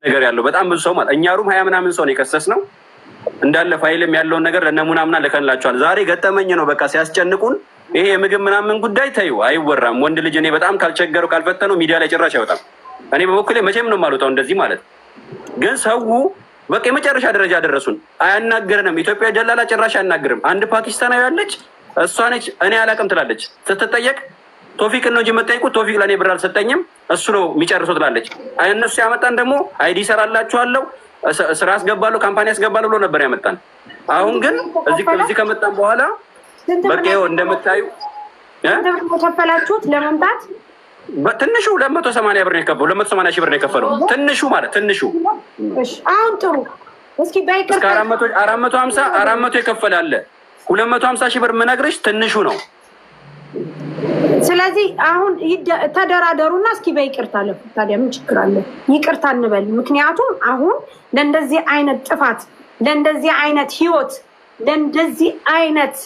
ነገር ያለው በጣም ብዙ ሰው ማለት እኛ room 20 ምናምን ሰው ነው የከሰስነው። እንዳለ ፋይልም ያለውን ነገር ለነሙና ምናምን ልከንላቸዋል። ዛሬ ገጠመኝ ነው፣ በቃ ሲያስጨንቁን። ይሄ የምግብ ምናምን ጉዳይ ተይው አይወራም። ወንድ ልጅ እኔ በጣም ካልቸገረው ካልፈተነው ሚዲያ ላይ ጭራሽ አይወጣም። እኔ በበኩሌ መቼም ነው የማልወጣው እንደዚህ ማለት። ግን ሰው በቃ የመጨረሻ ደረጃ ደረሱን። አያናግረንም። ኢትዮጵያ ደላላ ጭራሽ አያናግርም። አንድ ፓኪስታናዊ ያለች እሷ ነች፣ እኔ አላውቅም ትላለች ስትጠየቅ። ቶፊቅ ነው እንጂ የምጠይቁት፣ ቶፊቅ ለእኔ ብር አልሰጠኝም፣ እሱ ነው የሚጨርሰው ትላለች። እነሱ ያመጣን ደግሞ ID ይሰራላችኋለሁ፣ ስራ አስገባለሁ፣ company አስገባለሁ ብሎ ነበር ያመጣን። አሁን ግን እዚህ ከመጣን በኋላ በቃ ይኸው እንደምታዩ። ስንት ብር ከፈላችሁት ለመምጣት? ትንሹ 280 ብር ነው የከፈለው። 280 ሺህ ብር ነው የከፈለው። ትንሹ ማለት ትንሹ። አሁን ጥሩ፣ እስኪ በይቅርታ እስከ 400፣ 450፣ 400 የከፈለ አለ። 250 ሺህ ብር የምነግርሽ ትንሹ ነው። ስለዚህ አሁን ተደራደሩና እስኪ በይቅርታ ለፉ። ታዲያ ምን ችግር አለ? ይቅርታ እንበል። ምክንያቱም አሁን ለእንደዚህ አይነት ጥፋት፣ ለእንደዚህ አይነት ህይወት፣ ለእንደዚህ አይነት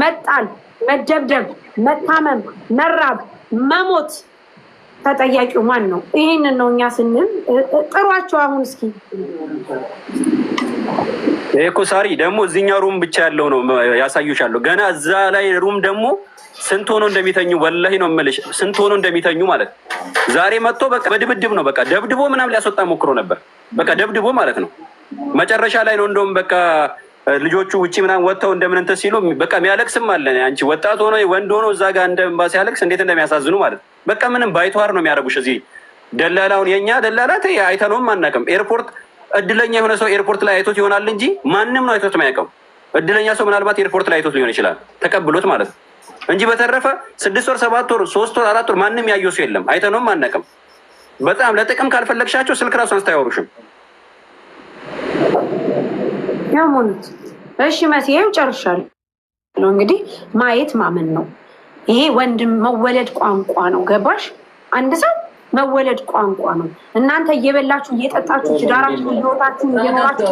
መጣል፣ መደብደብ፣ መታመም፣ መራብ፣ መሞት ተጠያቂው ማን ነው? ይህንን ነው እኛ ስንል ጥሯቸው። አሁን እስኪ ይሄ እኮ ሳሪ ደግሞ እዚህኛው room ብቻ ያለው ነው ያሳዩሻለሁ። ገና እዛ ላይ room ደግሞ ስንት ሆኖ እንደሚተኙ፣ ወላሂ ነው የምልሽ፣ ስንት ሆኖ እንደሚተኙ ማለት። ዛሬ መጥቶ በቃ በድብድብ ነው፣ በቃ ደብድቦ ምናምን ሊያስወጣ ሞክሮ ነበር። በቃ ደብድቦ ማለት ነው። መጨረሻ ላይ ነው እንደውም በቃ ልጆቹ ውጭ ምናምን ወጥተው እንደምን እንትን ሲሉ በቃ የሚያለቅስም አለ። አንቺ ወጣት ሆኖ፣ ወንድ ሆኖ እዛ ጋር እንደ እምባ ሲያለቅስ እንዴት እንደሚያሳዝኑ ማለት ነው። በቃ ምንም ባይተዋር ነው የሚያደርጉሽ። እዚህ ደላላውን የእኛ ደላላ ተይ አይተነውም አናውቅም። ኤርፖርት እድለኛ የሆነ ሰው ኤርፖርት ላይ አይቶት ይሆናል እንጂ ማንም ነው አይቶት የማያውቀው። እድለኛ ሰው ምናልባት ኤርፖርት ላይ አይቶት ሊሆን ይችላል፣ ተቀብሎት ማለት ነው እንጂ በተረፈ 6 ወር፣ 7 ወር፣ 3 ወር፣ 4 ወር ማንም ያየው ሰው የለም። አይተነውም አናውቅም። በጣም ለጥቅም ካልፈለግሻቸው ስልክ ራሱ አንስታ አያወሩሽም። ያው ሞኑት። እሺ መሲሄው ጨርሻለሁ። እንግዲህ ማየት ማመን ነው። ይሄ ወንድም መወለድ ቋንቋ ነው። ገባሽ? አንድ ሰው መወለድ ቋንቋ ነው። እናንተ እየበላችሁ እየጠጣችሁ ትዳራችሁ ህይወታችሁን እየኖራችሁ፣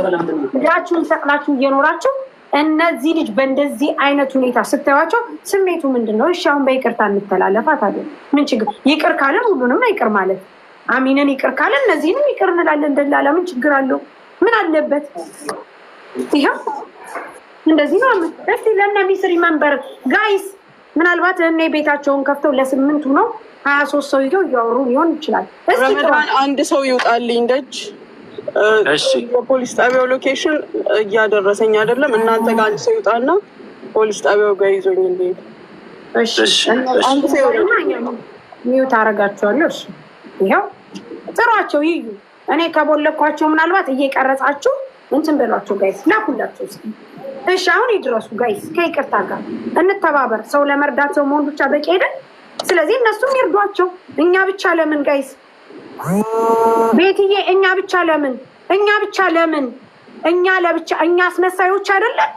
ትዳራችሁን ሰቅላችሁ እየኖራችሁ እነዚህ ልጅ በእንደዚህ አይነት ሁኔታ ስታዩቸው ስሜቱ ምንድን ነው? እሺ አሁን በይቅርታ እንተላለፋት አለ። ምን ችግር? ይቅር ካለን ሁሉንም ይቅር ማለት፣ አሚንን ይቅር ካለን እነዚህንም ይቅር እንላለን። ደላላ ምን ችግር አለው? ምን አለበት? ይኸው እንደዚህ ነው። እስቲ ለእነ ሚስ remember guys፣ ምናልባት እኔ ቤታቸውን ከፍተው ለስምንቱ ነው 23 ሰው ይዘው እያወሩ ሊሆን ይችላል። እስኪ ረመዳን አንድ ሰው ይውጣልኝ ደጅ። እሺ። የፖሊስ ጣቢያው location እያደረሰኝ አይደለም። እናንተ ጋር አንድ ሰው ይውጣና ፖሊስ ጣቢያው ጋር ይዞኝ እንዲሄድ። እሺ። እሺ። አንድ ሰው ይውጣ። Mute አደርጋቸዋለሁ። እሺ ይኸው ጥሯቸው ይዩ። እኔ ከቦለኳቸው ምናልባት እየቀረጻችሁ እንትን በሏቸው guys፣ ላኩላቸው እስኪ። እሺ አሁን ይድረሱ guys፣ ከይቅርታ ጋር እንተባበር። ሰው ለመርዳት ሰው መሆን ብቻ በቂ አይደል? ስለዚህ እነሱም ይርዷቸው። እኛ ብቻ ለምን guys? ቤትዬ እኛ ብቻ ለምን? እኛ ብቻ ለምን? እኛ ለብቻ እኛ አስመሳዮች አይደለም?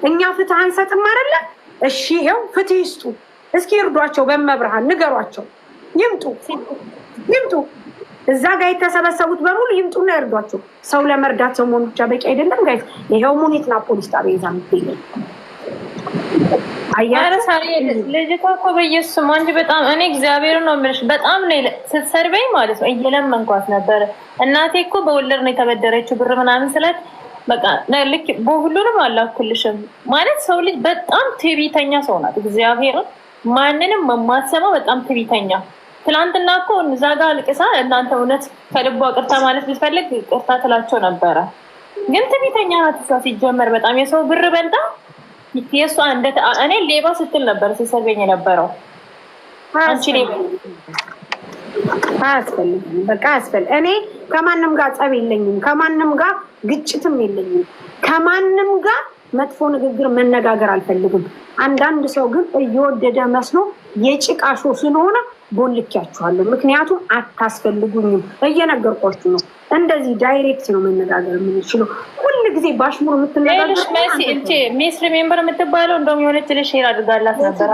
እኛ ፍትህ አንሰጥም አይደለም? እሺ ይኸው ፍትህ ይስጡ። እስኪ ይርዷቸው፣ በመብርሃን ንገሯቸው፣ ይምጡ ይምጡ። እዛ ጋር የተሰበሰቡት በሙሉ ይምጡና ይርዷቸው። ሰው ለመርዳት ሰው መሆን ብቻ በቂ አይደለም guys። ይኸው ሙኒትና ፖሊስ ጣቢያ ይዛ የምትሄደው ኧረ አያችሁ። ሳሪ ልጅቷ እኮ በኢየሱስ ስም አንቺ በጣም፣ እኔ እግዚአብሔርን ነው የምልሽ፣ በጣም ነው ስትሰርበኝ ማለት ነው እየለመንኳት ነበረ። እናቴ እኮ በወለድ ነው የተበደረችው ብር ምናምን ስላት በቃ ልክ በሁሉንም አላኩልሽም ማለት። ሰው ልጅ በጣም ትዕቢተኛ ሰው ናት። እግዚአብሔርን ማንንም የማትሰማ በጣም ትዕቢተኛ። ትናንትና እኮ እዛ ጋ አልቅሳ እናንተ እውነት ከልቧ ቅርታ ማለት ብትፈልግ ቅርታ ትላቸው ነበረ። ግን ትዕቢተኛ ናት እሷ ሲጀመር፣ በጣም የሰው ብር በልታ የእሷ እንደ እኔ ሌባ ስትል ነበር ሲሰርበኝ የነበረው። አንቺ ሌባ። አያስፈልግም። በቃ አያስፈልግ። እኔ ከማንም ጋር ጸብ የለኝም፣ ከማንም ጋር ግጭትም የለኝም፣ ከማንም ጋር መጥፎ ንግግር መነጋገር አልፈልግም። አንዳንድ ሰው ግን እየወደደ መስሎ የጭቃ ሾ ስለሆነ ቦልኪያችኋለሁ። ምክንያቱም አታስፈልጉኝም፣ እየነገርኳችሁ ነው። እንደዚህ direct ነው መነጋገር የምንችለው። ሁል ጊዜ ባሽሙር የምትነጋገር ሌሎች መሲ እንቺ ሚስ remember የምትባለው እንደውም የሆነች ልጅ share አድርጋላት ነበር።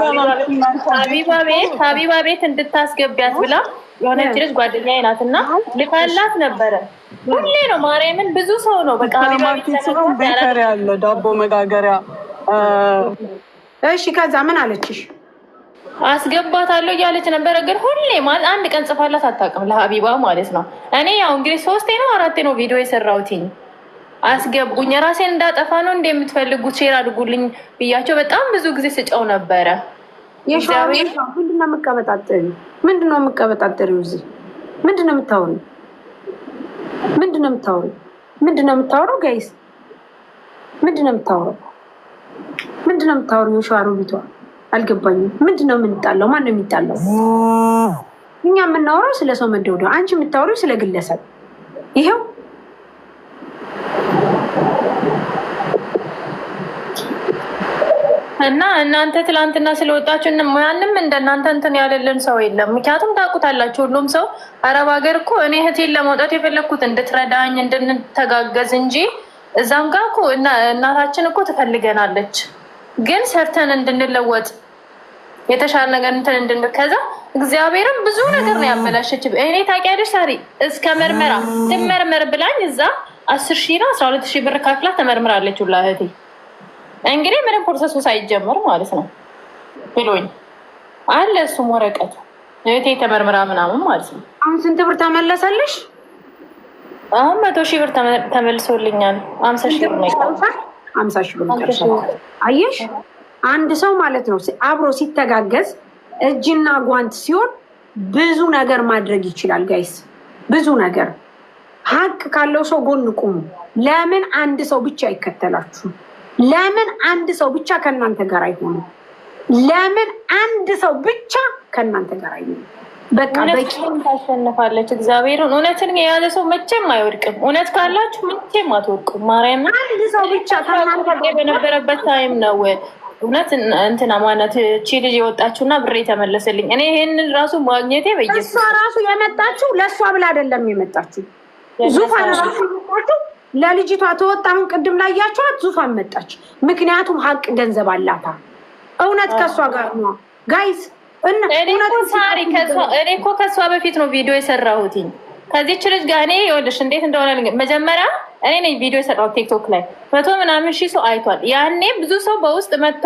ሀቢባ ቤት እንድታስገቢያት ብላ የሆነች ልጅ ጓደኛዬ ናት እና ልካላት ነበረ። ሁሌ ነው፣ ማርያምን ብዙ ሰው ነው በቃ ሀቢባ ቤት ማርኬት ሲሆን bakery አለ፣ ዳቦ መጋገሪያ። እሺ፣ ከዛ ምን አለችሽ? አስገባታለሁ እያለች ነበረ። ግን ሁሌ ማለት አንድ ቀን ጽፋላት አታውቅም ለሀቢባ ማለት ነው። እኔ ያው እንግዲህ ሶስቴ ነው አራቴ ነው ቪዲዮ የሰራሁትኝ። አስገቡኝ፣ ራሴን እንዳጠፋ ነው እንደ የምትፈልጉት share አድርጉልኝ ብያቸው በጣም ብዙ ጊዜ ስጨው ነበረ። ምንድን ነው የምቀበጣጠሪው? ምንድን ነው የምቀበጣጠሪው? እዚህ ምንድን ነው የምታወሪው? ምንድን ነው የምታወሪው? ምንድን ነው የምታወራው? Guys፣ ምንድን ነው የምታወራው? ምንድን ነው የምታወሪው? የሸዋሮቢቷ አልገባኝም። ምንድን ነው የምንጣለው? ማን ነው የሚጣለው? እኛ የምናወራው ስለ ሰው መደውደው፣ አንቺ የምታወሪው ስለ ግለሰብ። ይኸው እና እናንተ ትላንትና ስለወጣችሁ ማንም እንደናንተ እንትን ያለልን ሰው የለም። ምክንያቱም ታውቁታላችሁ፣ ሁሉም ሰው አረብ ሀገር እኮ እኔ እህቴን ለማውጣት የፈለግኩት እንድትረዳኝ እንድንተጋገዝ እንጂ እዛም ጋር እኮ እናታችን እኮ ትፈልገናለች፣ ግን ሰርተን እንድንለወጥ የተሻለ ነገር እንትን እንድንል። ከዛ እግዚአብሔርም ብዙ ነገር ነው ያበላሸች። እኔ ታውቂያለሽ፣ ሳሪ እስከ መርመራ ትመርመር ብላኝ እዛ 10,000 ነው 12,000 ብር ከፍላ ተመርምራለች ሁላ እህቴ። እንግዲህ ምንም process ኡ ሳይጀመር ማለት ነው ብሎኝ አለ። እሱም ወረቀቱ እህቴ ተመርምራ ምናምን ማለት ነው። አሁን ስንት ብር ተመለሰልሽ? አሁን 100,000 ብር ተመልሶልኛል። 50,000 ብር ነው። 50,000 ብር ይቀርሻል። አየሽ፣ አንድ ሰው ማለት ነው አብሮ ሲተጋገዝ እጅና ጓንት ሲሆን ብዙ ነገር ማድረግ ይችላል። Guys፣ ብዙ ነገር። ሀቅ ካለው ሰው ጎን ቁሙ። ለምን አንድ ሰው ብቻ አይከተላችሁም? ለምን አንድ ሰው ብቻ ከእናንተ ጋር አይሆንም? ለምን አንድ ሰው ብቻ ከእናንተ ጋር አይሆንም? በቃ በቂ። ታሸንፋለች። እግዚአብሔርን እውነትን የያዘ ሰው መቼም አይወድቅም። እውነት ካላችሁ መቼም አትወድቁም። ማርያምን አንድ ሰው ብቻ ከእናንተ በነበረበት time ነው እውነት እንትና ማናት እቺ ልጅ የወጣችውና ብሬ ተመለሰልኝ። እኔ ይሄንን ራሱ ማግኘቴ እሷ ራሱ የመጣችው ለእሷ ብላ አይደለም የመጣችው። ዙፋን ራሱ የመጣችው ለልጅቷ ተወጣ። አሁን ቅድም ላይ ያያችኋት ዙፋን መጣች። ምክንያቱም ሀቅ ገንዘብ አላታ። እውነት ከእሷ ጋር ነው guys። እኔ እኮ ከእሷ በፊት ነው ቪዲዮ የሰራሁትኝ ከዚች ልጅ ጋር። እኔ ይኸውልሽ እንዴት እንደሆነ መጀመሪያ እኔ ነኝ ቪዲዮ የሰራሁት ቲክቶክ ላይ መቶ ምናምን ሺህ ሰው አይቷል። ያኔ ብዙ ሰው በውስጥ መጥቶ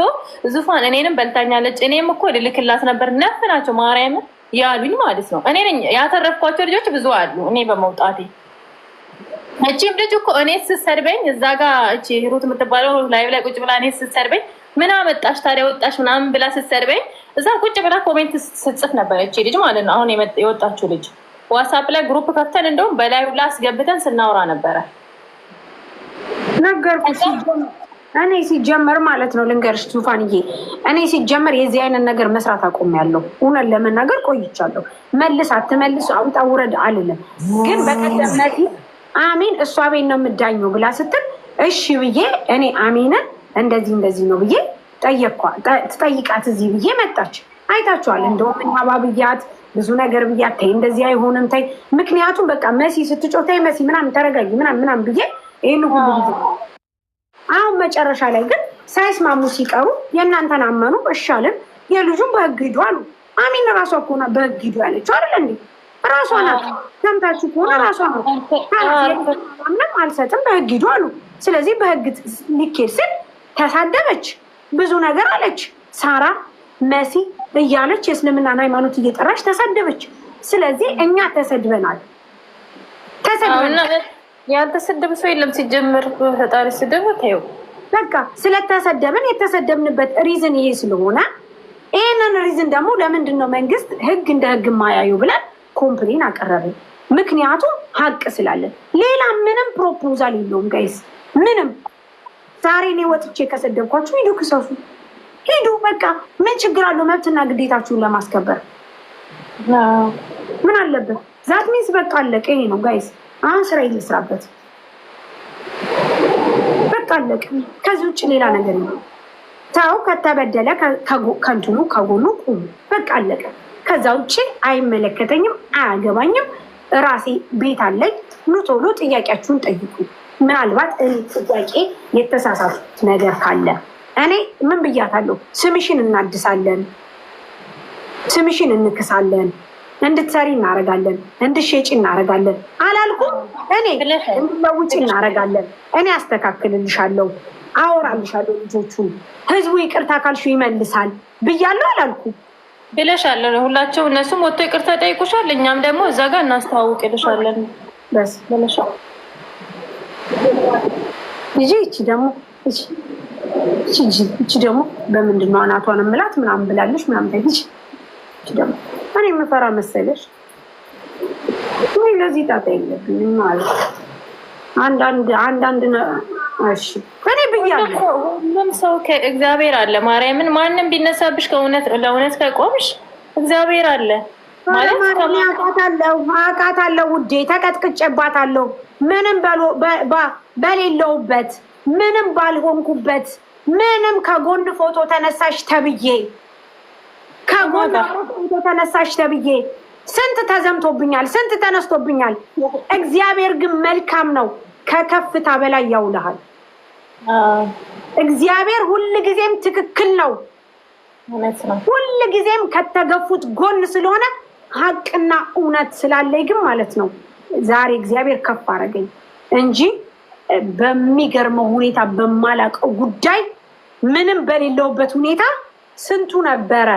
ዙፋን እኔንም በልታኛለች፣ እኔም እኮ ልልክላት ነበር ነፍ ናቸው ማርያምን ያሉኝ ማለት ነው። እኔ ነኝ ያተረፍኳቸው ልጆች ብዙ አሉ እኔ በመውጣቴ። እቺም ልጅ እኮ እኔ ስትሰድበኝ እዛ ጋ እቺ ሩት የምትባለው live ላይ ቁጭ ብላ እኔ ስትሰድበኝ ምን አመጣሽ ታዲያ ወጣሽ ምናምን ብላ ስትሰድበኝ እዛ ቁጭ ብላ comment ስትጽፍ ነበር እቺ ልጅ ማለት ነው። አሁን የወጣችው ልጅ ዋትሳፕ ላይ group ከፍተን እንደውም በላዩ ላይ አስገብተን ስናወራ ነበረ። ነገርኩሽ። እኔ ሲጀመር ማለት ነው ልንገርሽ ዙፋንዬ፣ እኔ ሲጀመር የዚህ አይነት ነገር መስራት አቆሚያለሁ። እውነት ለመናገር ቆይቻለሁ። መልስ አትመልስ አውጣ ውረድ አልልም። ግን በቀደም መሲ አሜን እሷ ቤት ነው የምዳኘው ብላ ስትል እሺ ብዬ እኔ አሜንን እንደዚህ እንደዚህ ነው ብዬ ጠየኳ። ትጠይቃት እዚህ ብዬ መጣች። አይታችኋል። እንደውም አባብያት ብዙ ነገር ብያት ተይ እንደዚህ አይሆንም ተይ። ምክንያቱም በቃ መሲ ስትጮህ ተይ መሲ ምናምን ተረጋጊ ምናምን ምናምን ብዬ ይህን ሁሉ ጊዜ አሁን መጨረሻ ላይ ግን ሳይስማሙ ሲቀሩ የእናንተን አመኑ እሻልን የልጁን በህግ ሂዱ አሉ። አሚን ራሷ እኮ ናት በህግ ሂዱ ያለችው አይደል እንዴ? ራሷ ናት። ሰምታችሁ ከሆነ ራሷ ናት። ምንም አልሰጥም በህግ ሂዱ አሉ። ስለዚህ በህግ ሊኬድ ስል ተሳደበች፣ ብዙ ነገር አለች። ሳራ መሲ እያለች የእስልምናን ሃይማኖት እየጠራች ተሰደበች። ስለዚህ እኛ ተሰድበናል፣ ተሰድበናል። ያልተሰደበ ሰው የለም ሲጀምር ፈጣሪ ስድብ ተይው። በቃ ስለተሰደብን የተሰደብንበት reason ይሄ ስለሆነ ይህንን reason ደግሞ ለምንድን ነው መንግስት ህግ እንደ ህግ የማያዩ ብለን complain አቀረብን። ምክንያቱም ሀቅ ስላለን ሌላ ምንም proposal የለውም guys። ምንም ዛሬ እኔ ወጥቼ ከሰደብኳችሁ ሂዱ ክሰሱ፣ ሂዱ በቃ ምን ችግር አለው? መብትና ግዴታችሁን ለማስከበር ምን አለበት? That means በቃ አለቀ። ይሄ ነው guys። አሁን ስራ ልስራበት፣ በቃ አለቀ። ከዚህ ውጭ ሌላ ነገር ነው። ሰው ከተበደለ ከንትኑ ከጎኑ ቁሙ፣ በቃ አለቀ። ከዛ ውጭ አይመለከተኝም፣ አያገባኝም። ራሴ ቤት አለኝ። ኑ ቶሎ ጥያቄያችሁን ጠይቁ። ምናልባት እኔ ጥያቄ የተሳሳቱት ነገር ካለ እኔ ምን ብያታለሁ? ስምሽን እናድሳለን፣ ስምሽን እንክሳለን፣ እንድትሰሪ እናደርጋለን፣ እንድትሸጪ እናደርጋለን አላልኩም? እኔ እንድለውጭ እናደርጋለን፣ እኔ አስተካክልልሻለሁ፣ አወራልሻለሁ፣ ልጆቹን ህዝቡ ይቅርታ ካልሽው ይመልሳል ብያለሁ አላልኩም? ብለሻል። ሁላቸው እነሱም ወጥቶ ይቅርታ ጠይቁሻል። እኛም ደግሞ እዛ ጋር እናስተዋውቅልሻለን በስ ብለሻል። ይጂ እቺ ደግሞ እቺ እቺ ደግሞ በምንድን ነው አናቷን እምላት ምናምን ብላለች ምናምን ታይች። እቺ ደግሞ እኔ የምፈራ መሰለሽ ወይ? ለዚህ ጣጣ የለብኝም ማለት አንዳንድ አንዳንድ እሺ እኔ ብያለሁ። ሁሉም ሰው ከእግዚአብሔር አለ። ማርያምን ማንም ቢነሳብሽ ከእውነት ለእውነት ከቆምሽ እግዚአብሔር አለ ማለት አውቃታለሁ፣ አውቃታለሁ ውዴ፣ ተቀጥቅጬባታለሁ። ምንም በሌለውበት ምንም ባልሆንኩበት ምንም ከጎን ፎቶ ተነሳሽ ተብዬ ከጎን ፎቶ ተነሳሽ ተብዬ ስንት ተዘምቶብኛል፣ ስንት ተነስቶብኛል። እግዚአብሔር ግን መልካም ነው፣ ከከፍታ በላይ ያውልሃል። እግዚአብሔር ሁል ጊዜም ትክክል ነው። ሁል ጊዜም ከተገፉት ጎን ስለሆነ ሀቅና እውነት ስላለኝ ግን ማለት ነው ዛሬ እግዚአብሔር ከፍ አደረገኝ እንጂ በሚገርመው ሁኔታ በማላውቀው ጉዳይ ምንም በሌለውበት ሁኔታ ስንቱ ነበረ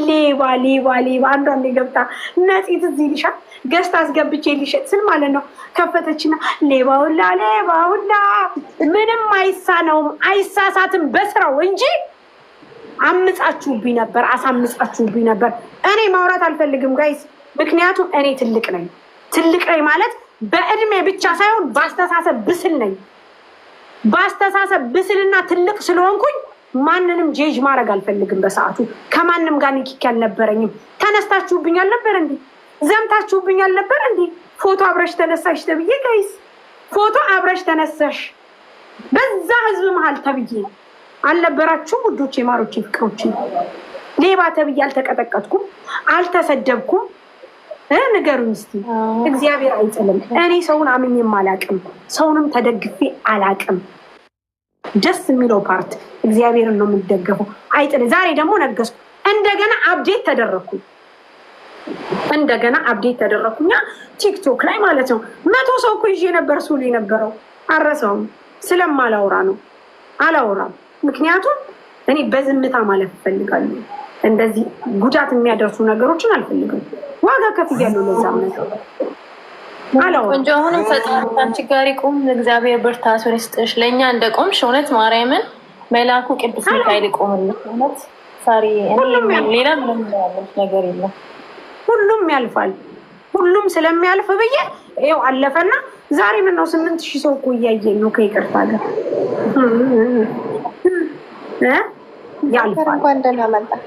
ሌባ ሌባ ሌባ። አንዷን ገብታ ነፂ ትዝ ይልሻል፣ ገዝታ አስገብቼ ሊሸጥ ስል ማለት ነው ከፈተችና ሌባ ሁላ ሌባ ሁላ። ምንም አይሳነውም አይሳሳትም በስራው እንጂ አምጻችሁብኝ ነበር፣ አሳምጻችሁብኝ ነበር። እኔ ማውራት አልፈልግም guys፣ ምክንያቱም እኔ ትልቅ ነኝ። ትልቅ ነኝ ማለት በእድሜ ብቻ ሳይሆን በአስተሳሰብ ብስል ነኝ። በአስተሳሰብ ብስልና ትልቅ ስለሆንኩኝ ማንንም ጄጅ ማድረግ አልፈልግም። በሰዓቱ ከማንም ጋር ንክኪ አልነበረኝም። ተነስታችሁብኝ አልነበር እንዴ? ዘምታችሁብኝ አልነበር እንዴ? ፎቶ አብረሽ ተነሳሽ ተብዬ guys፣ ፎቶ አብረሽ ተነሳሽ በዛ ህዝብ መሀል ተብዬ አልነበራችሁም? ውዶቼ፣ ማሮቼ፣ ፍቅሮቼ ሌባ ተብዬ አልተቀጠቀጥኩም፣ አልተሰደብኩም። ንገሩኝ እስኪ። እግዚአብሔር አይጥልም። እኔ ሰውን አምኜም አላቅም፣ ሰውንም ተደግፌ አላቅም። ደስ የሚለው part እግዚአብሔርን ነው የምደገፈው። አይጥልም። ዛሬ ደግሞ ነገስኩ። እንደገና update ተደረግኩኝ። እንደገና update ተደረግኩኛ ቲክቶክ ላይ ማለት ነው። 100 ሰው እኮ ይዤ ነበር ሱል የነበረው አረሰውም። ስለማላውራ ነው አላውራም። ምክንያቱም እኔ በዝምታ ማለፍ እፈልጋለሁ። እንደዚህ ጉዳት የሚያደርሱ ነገሮችን አልፈልግም። ዋጋ ከፍያለሁ ለዛም ነገር አላወራም። ቆንጆ አሁንም ፈጣሪ ከአንቺ ጋር ይቁም። እግዚአብሔር ብርታቱን ይስጥሽ። ለእኛ እንደቆምሽ እውነት ማርያምን መልአኩ ቅዱስ ሚካኤል ይቆምልሽ። እውነት ሳሪ፣ ሌላ ምንም ያለሽ ነገር የለም። ሁሉም ያልፋል። ሁሉም ስለሚያልፍ ብዬ ይኸው አለፈና ዛሬ ምነው 8000 ሰው እኮ እያየኝ ነው። ከይቅርታ ጋር ያልፋል። እንኳን ደህና መጣህ።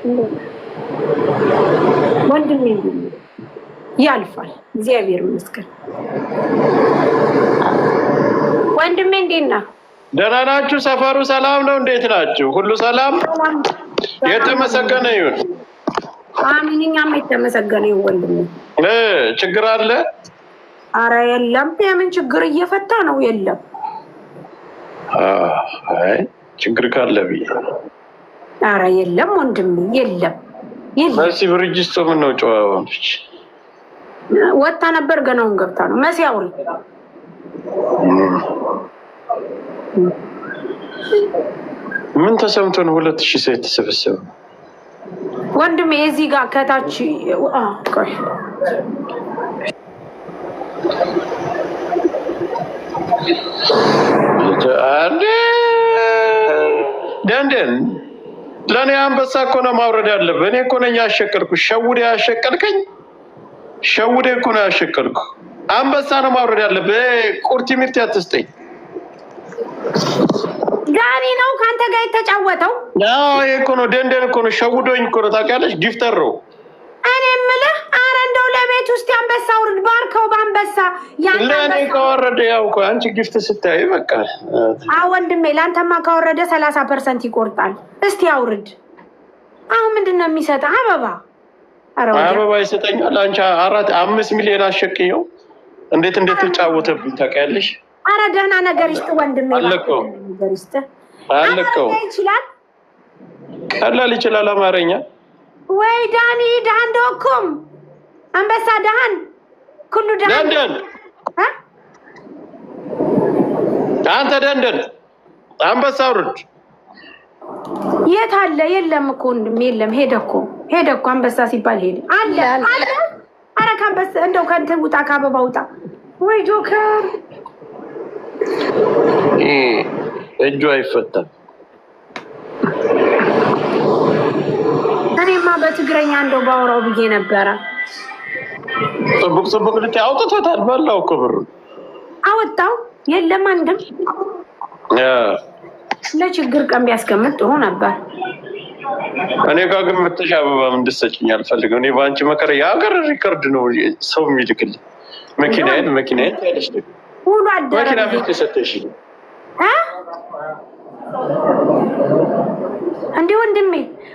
ወንድሜ ያልፋል። እግዚአብሔር ይመስገን። ወንድሜ እንዴት ነህ? ደህና ናችሁ? ሰፈሩ ሰላም ነው? እንዴት ናችሁ? ሁሉ ሰላም? የተመሰገነ ይሁን። አሚን። እኛም የተመሰገነ ይሁን ወንድሜ። ችግር አለ? አረ የለም። የምን ችግር እየፈታ ነው? የለም። አይ ችግር ካለ ብዬ። አረ የለም ወንድሜ፣ የለም የለም። መሲ ብርጅስቶ ምን ነው ጨዋ ሆነች? ወጥታ ነበር ገናውን ገብታ ነው። መሲ አውሪ። ምን ተሰምቶ ነው 2000 ሰው የተሰበሰበው? ወንድሜ እዚህ ጋር ከታች ቆይ አንዴ ደንደን ለእኔ አንበሳ እኮ ነው ማውረድ ያለብህ። እኔ እኮ ነኝ ያሸቀልኩ። ሸውዴ ያሸቀልከኝ፣ ሸውዴ እኮ ነው ያሸቀልኩ። አንበሳ ነው ማውረድ ያለብህ። ቁርቲ ሚርቲ አትስጠኝ። ጋኒ ነው ከአንተ ጋር የተጫወተው። ይሄ እኮ ነው ደንደን እኮ ነው ሸውዶኝ እኮ ነው። ታውቂያለሽ፣ gifter ነው። እኔ የምልህ ኧረ እንደው ለቤት ውስጥ የአንበሳ ውርድ ባርከው በአንበሳ ለእኔ ከወረደ ያው እኮ አንቺ gift ስታይ በቃ። ወንድሜ ለአንተማ ካወረደ 30% ይቆርጣል። እስቲ አውርድ። አሁን ምንድን ነው የሚሰጠህ? አበባ አበባ ይሰጠኛል። አንቺ 4-5 ሚሊዮን አሸቅየው እንዴት እንደተጫወተብኝ ታውቂያለሽ። አረ ደህና ነገር ይስጥ ወንድሜ፣ አለቀው ነገር ይስጥ። አለቀው። ይችላል ቀላል ይችላል አማርኛ ወይ ዳኒ ደሃን ዶኩም አንበሳ ደሃን ኩሉ ደሃን ደንደን አንተ ደንደን አንበሳ አውርድ። የት አለ? የለም እኮ ወንድም የለም። ሄደ እኮ ሄደ እኮ አንበሳ ሲባል ሄደ። አለ አለ። ኧረ ከአንበሳ እንደው ከእንትን ውጣ፣ ከአበባ ውጣ። ወይ ጆከር እጁ አይፈታም። እኔማ በትግረኛ እንደው ባወራው ብዬ ነበረ። ጽቡቅ ጽቡቅ ልት አውጥቶታል። በላው እኮ ብሩን አወጣው። የለም አንድም ለችግር ቀን ቢያስቀምጥ ጥሩ ነበር። እኔ ጋር ግን መተሽ አበባ እንድትሰጪኝ አልፈልግም። እኔ በአንቺ መከራ የሀገር record ነው ሰው የሚልክልኝ። መኪናዬን መኪናዬን ያለች ሁሉ አደረ መኪና መቼ ሰተሽኝ? እንዲህ ወንድሜ፣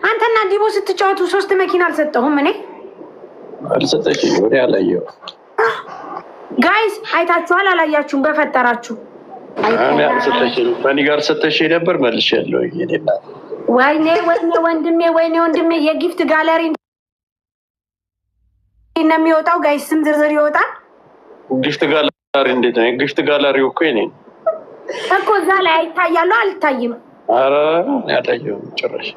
አንተና ዲቦ ስትጫወቱ ሶስት መኪና አልሰጠሁም እኔ። አልሰጠሽኝ። ወዲያ አላየሁም። Guys አይታችኋል? አላያችሁም? በፈጠራችሁ አልሰጠሽኝ። በእኔ ጋር ሰተሽኝ ነበር መልሼ ያለው። ወይኔ ወይኔ ወንድሜ፣ ወይኔ ወንድሜ፣ የ gift gallery ነው የሚወጣው። Guys ስም ዝርዝር ይወጣል። Gift gallery እንዴት ነው? የ gift gallery እኮ የእኔ ነው እኮ። እዛ ላይ አይታያሉ። አልታይም። ኧረ አላየሁም ጭራሽ።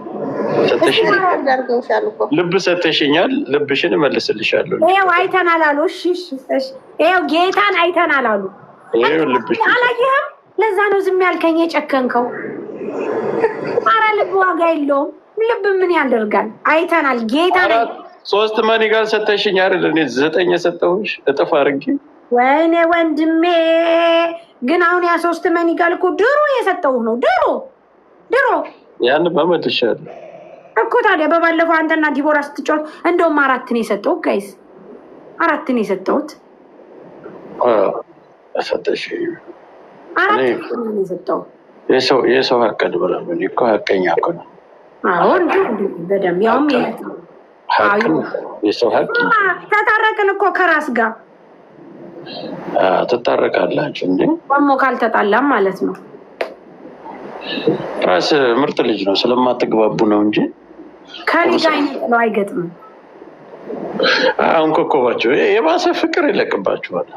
ልብ ሰተሽኛል። ልብሽን እመልስልሻለሁ። ይኸው አይተናል አሉ። እሺ እሺ፣ ይኸው ጌታን አይተናል አሉ። ልብሽ አላየህም? ለዛ ነው ዝም ያልከኝ የጨከንከው። አረ ልብ ዋጋ የለውም። ልብ ምን ያደርጋል? አይተናል ጌታን። ሶስት money gun ሰተሽኝ አይደል? እኔ ዘጠኝ የሰጠሁሽ እጥፍ አድርጌ። ወይኔ ወንድሜ፣ ግን አሁን ያ ሶስት money gun እኮ ድሮ የሰጠው ነው። ድሮ ድሮ። ያን በመልሻለሁ እኮ። ታዲያ በባለፈው አንተና ዲቦራ ስትጫወት እንደውም አራት ነው የሰጠሁት። Guys አራት ነው የሰጠሁት። ሰጠሽ። አራት ነው የሰጠሁት። የሰው ሀቅ አልበላም። እኔ እኮ ሀቀኛ እኮ ነው። አሁን በደምብ ያውም የሰው ሀቅ። ተታረቅን እኮ ከራስ ጋር። ትታረቃላችሁ እንዴ? ደግሞ ካልተጣላም ማለት ነው። ራስ ምርጥ ልጅ ነው። ስለማትግባቡ ነው እንጂ። ከኔ ጋር አይነጥለው አይገጥምም። አሁን ኮከባቸው የባሰ ፍቅር ይለቅባችኋል።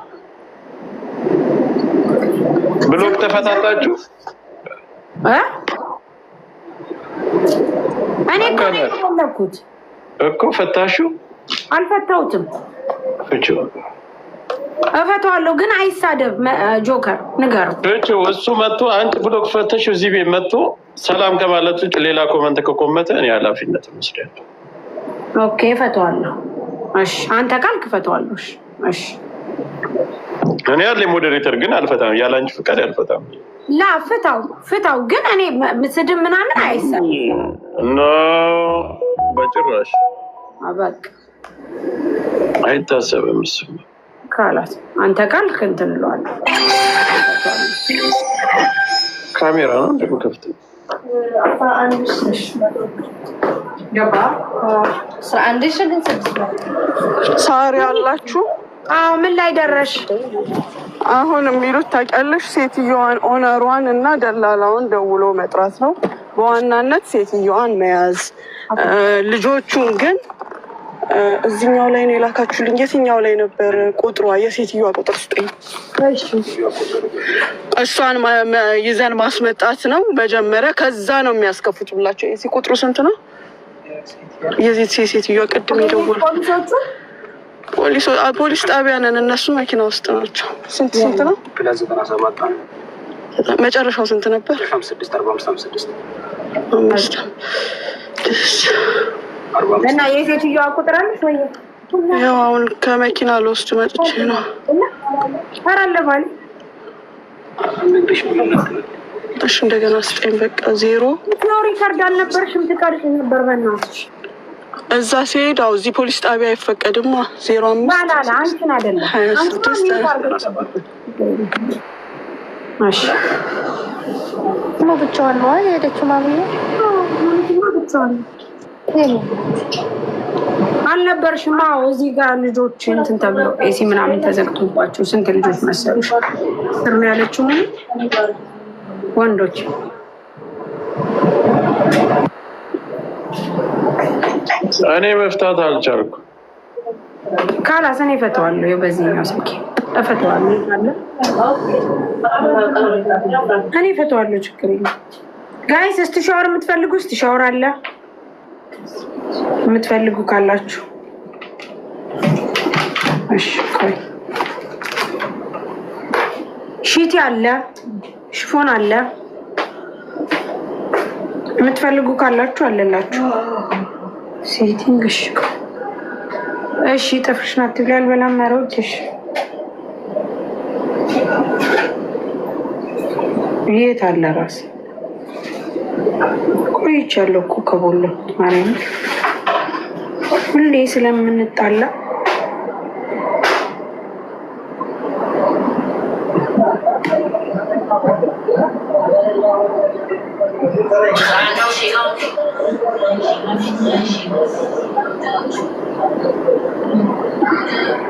Block ተፈታታችሁ? እኔ እኮ ነው የፈለኩት። እኮ ፈታሹ። አልፈታሁትም። ፍቺው። እፈታዋለሁ ግን አይሳደብ። ጆከር ንገረው። ፍቺው። እሱ መጥቶ አንቺ block ፈተሽ እዚህ ቤት መጥቶ ሰላም ከማለት ውጭ ሌላ comment ከኮመተ እኔ ኃላፊነት እወስዳለሁ። Okay እፈታዋለሁ። እሺ አንተ ካልክ እፈታዋለሁ። እሺ እሺ። እኔ ያለ moderator ግን አልፈታም፣ ያለ አንቺ ፍቃድ አልፈታም። ላ ፍታው ፍታው፣ ግን እኔ ስድብ ምናምን አይሰማም። No በጭራሽ። በቃ። አይታሰብም እሱ። ካላት አንተ ካልክ እንትን እለዋለሁ። ካሜራ ነው እንደሞ ከፍት። 11,000 ግን 600። ሳሪ አላችሁ? አዎ ምን ላይ ደረሽ? አሁን የሚሉት ታውቂያለሽ፣ ሴትዮዋን owner ዋን እና ደላላውን ደውሎ መጥራት ነው። በዋናነት ሴትዮዋን መያዝ፣ ልጆቹን ግን እዚኛው ላይ ነው የላካችሁልኝ። የትኛው ላይ ነበር ቁጥሯ? የሴትዮዋ ቁጥር ስጠኝ። እሷን ይዘን ማስመጣት ነው መጀመሪያ። ከዛ ነው የሚያስከፉት ብላቸው። የዚህ ቁጥሩ ስንት ነው? የዚህ ሴትዮዋ ቅድም የደወሉ ፖሊስ ጣቢያ ነን። እነሱ መኪና ውስጥ ናቸው። ስንት ስንት ነው? መጨረሻው ስንት ነበር? አምስት። እና የሴትዮዋ ቁጥር አለሽ ወይ? ያው አሁን ከመኪና ልወስድ መጥቼ ነው። ኧረ አለ ባሌ። እሺ እንደገና ስጠኝ። በቃ ዜሮ Record አልነበርሽም? ትቀርጪ ነበር በእናትሽ። እዛ ሲሄድ አዎ፣ እዚህ ፖሊስ ጣቢያ አይፈቀድማ። 05 ላላ አንቺን አይደለም። 26። እሺ። ደግሞ ብቻዋን ነው የሄደችው ማሚዬ? ብቻዋን አልነበርሽማ? አዎ፣ እዚህ ጋር ልጆች እንትን ተብለው AC ምናምን ተዘግቶባቸው ስንት ልጆች መሰሉሽ? ስር ነው ያለችው ወንዶች። እኔ መፍታት አልቻልኩም። ካላስ እኔ እፈተዋለሁ። ይኸው በዚህኛው ስልኬ እፈተዋለሁ። አለ እኔ እፈተዋለሁ። ችግር የለም። Guys፣ እስቲ ሻወር የምትፈልጉ እስቲ ሻወር አለ የምትፈልጉ ካላችሁ። እሺ ቆይ፣ ሺቲ አለ፣ ሽፎን አለ፣ የምትፈልጉ ካላችሁ አለላችሁ። Setting። እሺ እሺ፣ ጥፍርሽን አትብሊ፣ አልበላም። ኧረ እሺ፣ የት አለ ራስ? ቆይቻለሁ እኮ ከቦሎ ማርያም፣ ሁሌ ስለምንጣላ።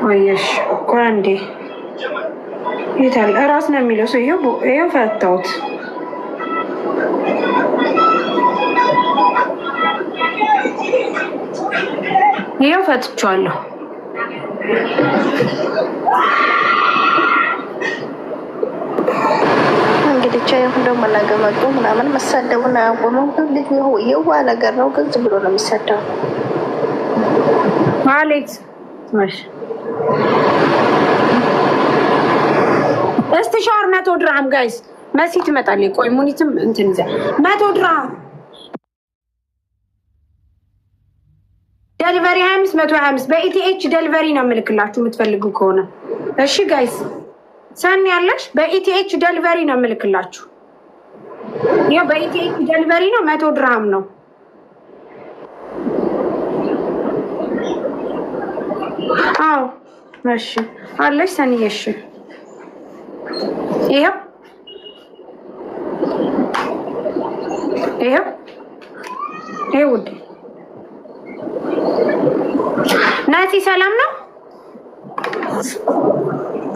ቆየሽ ቆይ አንዴ፣ የት አለ እራስ ነው የሚለው ሰው? ይኸው ፈታሁት። ይኸው ፈትቼዋለሁ። እንግዲህ ቻ ይሁን፣ ደግሞ ነገ መጡ ምናምን መሳደቡን አያቆሙም። ግን ልጁ የዋ ነገር ነው፣ ግን ዝም ብሎ ነው የሚሳደቡ። አሌክስ፣ እስቲ ሻወር 100 ድርሃም guys። መሲ ትመጣለች። ቆይ ሙኒትም እንትን ይዛ 100 ድርሃም delivery 25፣ 125 በ ETH delivery ነው የምልክላችሁ የምትፈልጉ ከሆነ። እሺ guys፣ ሰኒ ያለሽ በ ETH delivery ነው የምልክላችሁ። ይኸው በ ETH delivery ነው፣ 100 ድርሃም ነው። አዎ እሺ አለሽ ሰኒ። እሺ ይኸው ይኸው ይኸው ውዴ። ናቲ ሰላም ነው?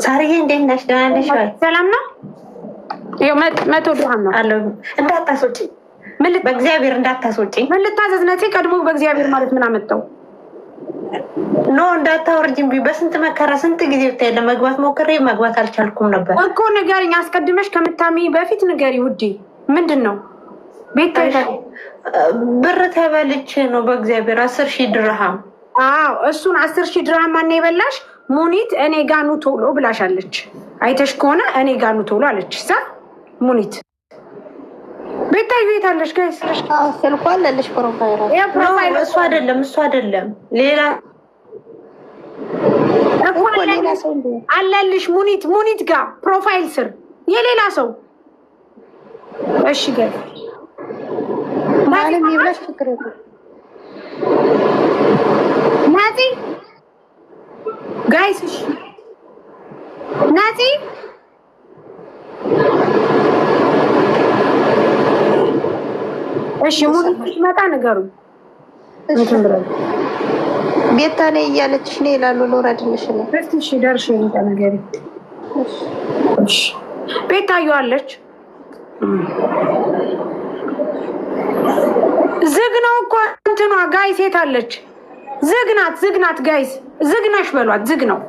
ሳርዬ እንዴት ነሽ? ደህና ነሽ ወይ? ሰላም ነው። ይኸው 100 ድርሃም ነው። አለሁ። እንዳታስወጪኝ፣ በእግዚአብሔር እንዳታስወጪኝ። ምን ልታዘዝ ነፂ? ቀድሞ በእግዚአብሔር ማለት ምን አመጣው? No፣ እንዳታወርጂኝ። በስንት መከራ ስንት ጊዜ ብታይ ለመግባት ሞክሬ መግባት አልቻልኩም ነበር። እኮ ንገሪኝ፣ አስቀድመሽ ከምታሚ በፊት ንገሪ ውዴ። ምንድን ነው ቤት? ብር ተበልቼ ነው በእግዚአብሔር፣ 10,000 ድርሃም። አዎ እሱን 10,000 ድርሃም ማነው የበላሽ? ሙኒት እኔ ጋኑ ቶሎ ብላሻለች። አይተሽ ከሆነ እኔ ጋኑ ቶሎ አለች። ሳ ሙኒት ቤታዩ የት አለሽ guys? ስልኳ አለልሽ profile። Profile። እሱ አይደለም፣ እሱ አይደለም፣ ሌላ። ሌላ ሰው። አለልሽ ሙኒት፣ ሙኒት ጋር profile ስር የሌላ ሰው። እሺ guys። ማንም ይብላሽ ችግር የለም። ናፂ guys፣ እሺ ናፂ፣ እሺ ሙኒት ስትመጣ ንገሩኝ። እንትን ብለው ቤታ ነኝ እያለችሽ ነው ይላሉ። ልውረድልሽ ነው። እስኪ እሺ ደርሼ ልምጣ ንገሪኝ። እሺ ቤታዩ አለች። ዝግ ነው እኮ እንትኗ guys፣ የት አለች? ዝግ ናት፣ ዝግ ናት guys፣ ዝግ ነሽ በሏት። ዝግ ነው።